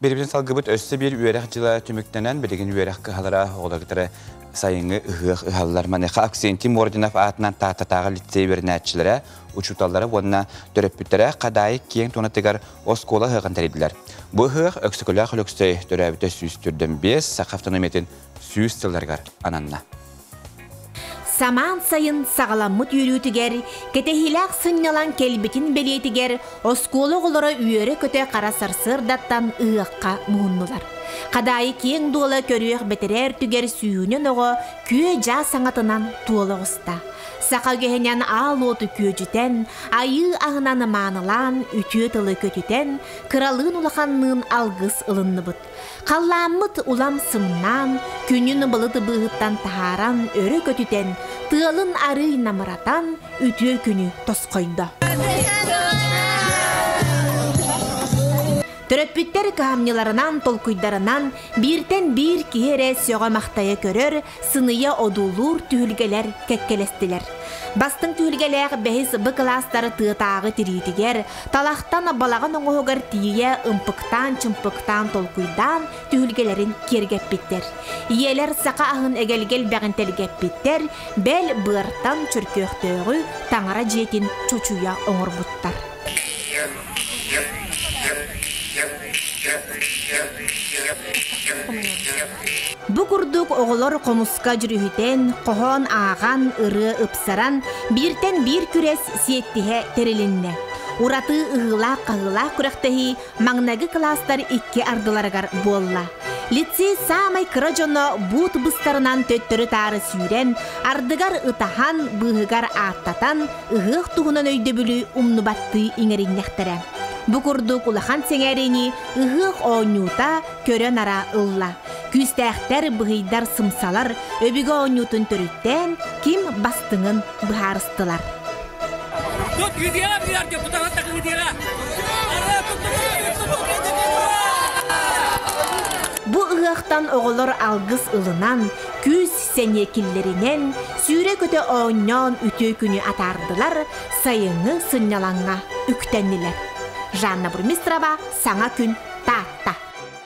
Биэрибитин салгыбыт өссө биир үөрэх дьыла түмүктэнэн, билигин үөрэх кыһалара оҕолор кытары сайыҥҥы ыһыах ыһаллар. Маныаха Аксентий Мординов аатынан Тааттатааҕы лицей үөрэнээччилэрэ, учууталлара уонна төрөппүттэрэ Хадаайы киэҥ туонатыгар оскуола ыһыаҕын тэрийдилэр. Бу ыһыах Өксөкүлээх Өлөксөй төрөөбүтэ 145, Саха автономиятын 100 сылларыгар ананна. Самаан сайын саҕаламмыт үөрүүтүгэр, кэтэһиилээх сынньалаҥ кэлбитин бэлиэтигэр оскуола оҕолоро үөрэ-көтө хара сарсыардаттан ыһыахха муһуннулар. Хадаайы киэҥ дуола көрүөх бэтэрээ өртүгэр сүүһүнэн оҕо күө-дьаа саҥатынан туола оҕуста. Саха үгэһинэн аал уоту күөдьүтэн, айыы аһынан маанылаан, үтүө тылы көтүтэн, кыралыын-улаханныын алгыс ылынныбыт. Халлааммыт улам сымнаан, күнүн былыт быыһыттан таһааран өрө көтүтэн, тыалын арыый намыратан, үтүө күнү тосхойдо. Төрөппүттэр кыһамньыларынан, толкуйдарынан бииртэн биир киһи эрэ сөҕө-махтайа көрөр, сыныйа одуулуур түһүлгэлэр кэккэлэстилэр. Бастыҥ түһүлгэлээх бэһис Б кылаастары тыатааҕы тириитигэр, талахтан балаҕан оҥоһугар тиийэ ымпыктаан-чымпыктаан толкуйдаан түһүлгэлэрин киэргэппиттэр. Ийэлэр саха аһын эгэлгэ элбэҕин тэлгэппиттэр, бэл быартан чөркөөхтөөҕү таҥара дьиэтин чочуйа оҥорбуттар. Бу курдук оҕолор хомуска дьүрүһүтэн, хоһоон ааҕан, ырыа ыпсаран, бииртэн биир күрэс сиэттиһэ тэрилиннэ. Ураты ыһыылаах-хаһыылаах күрэхтэһии маҥнайгы кылаастар икки ардыларыгар буолла. Лицей саамай кыра дьоно буут быстарынан төттөрү-таары сүүрэн, ардыгар ытаһан, быыһыгар ааттатан, ыһыах туһунан өйдөбүлү умнубаттыы иҥэриннэхтэрэ. Бу курдук улахан сэҥээриини ыһыах оонньуута көрө-нара ылла. Күүстээхтэр, быһыйдар, сымсалар өбүгэ оонньуутун төрүттээн ким бастыҥын быһаарыстылар. Бу ыһыахтан оҕолор алгыс ылынан, күүс сэниэ киллэринэн, сүүрэ-көтө оонньоон үтүө күнү атаардылар, сайыҥҥы сынньалаҥҥа үктэннилэр. Жанна Бурмистрова, Саҥа күн,